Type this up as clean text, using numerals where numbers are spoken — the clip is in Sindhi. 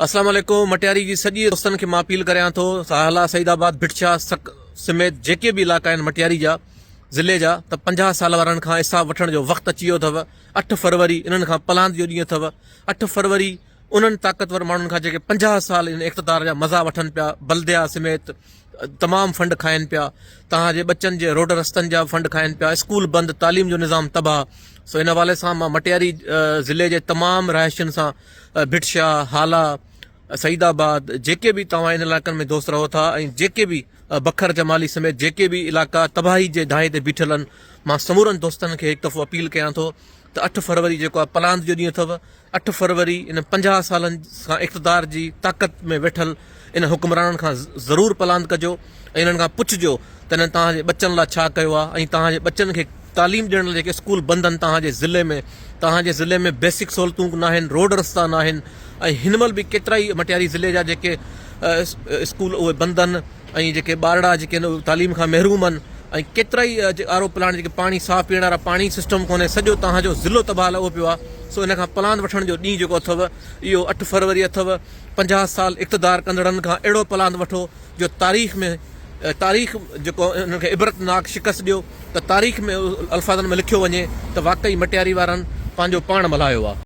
اسلام عليڪم مٽياري جي سڄي دوستن کي مان اپيل ڪريان ٿو ساهلا سعيد آباد ڀٽ شاهه سڪ سميت جيڪي به علائقا آهن مٽياري جا ضلعي جا ته 50 سال وارن کان حساب وٺڻ جو وقت اچي ويو اٿو 8 فروري انهن کان پلاند جو ڏينهن اٿو 8 فروري انهن طاقتور ماڻهن کان جيڪي 50 سال ان اقتدار جا مزا وٺن پيا بلديا سميت تمام فنڊ کائن پيا توهان جي ٻچن جي روڊ رستن جا فنڊ کائن پيا اسڪول بند تعليم جو نظام تباهه سو ان حوالي سان مان مٽياري ضلعي جي تمام رهائشين سان ڀٽ شاهه هالا سعيد آباد جيڪي به توهان ان علائقن ۾ دوست رهو ٿا ۽ جيڪي به بکر جمالي سميت جيڪي به علائقا تباهي جي دانهين تي بيٺل آهن مان سمورن دوستن کي هڪ دفعو اپيل ڪيان ٿو ته اٺ فروري جيڪو آهي پلاند جو ڏينهن اٿو اٺ فروري ان 50 سالن کان اقتدار جي طاقت ۾ ويٺل ان حڪمرانن کان ضرور پلاند ڪجو ۽ انهن کان پڇجو ته انهن توهان جي ٻچن لاء ڇا ڪيو آهي ۽ توهان جي ٻچن کي تعليم ڏيڻ لاء جيڪي اسڪول بند آهن توهان جي ضلعي ۾ توهان جي ضلعي ۾ بيسڪ سهولتون ناهن روڊ رستا ناهن ۽ هن مهل به ڪيترائي مٽياري ضلعي جا جيڪي اسڪول اهي بند آهن ۽ جيڪي ٻارڙا جيڪي آهن تعليم کان محروم آهن ۽ ڪيترائي آر او پلانٽ جيڪي پاڻي صاف پيئڻ وارا پاڻي سسٽم ڪونهي سڄو توهان جو ضلعو تباهه لڳو پيو آهي سو ان کان پلاند وٺڻ جو ڏينهن جيڪو اٿو اهو اٺ فروري اٿو 50 سال اقتدار ڪندڙن کان اهڙو پلاند وٺو جو تاريخ ۾ تاريخ جيڪو انهن کي عبرتناڪ شڪست ڏيو ته تاريخ ۾ الفاظن ۾ لکيو وڃي ته واقعي مٽياري وارن پنهنجو پاڻ ملهايو آهي.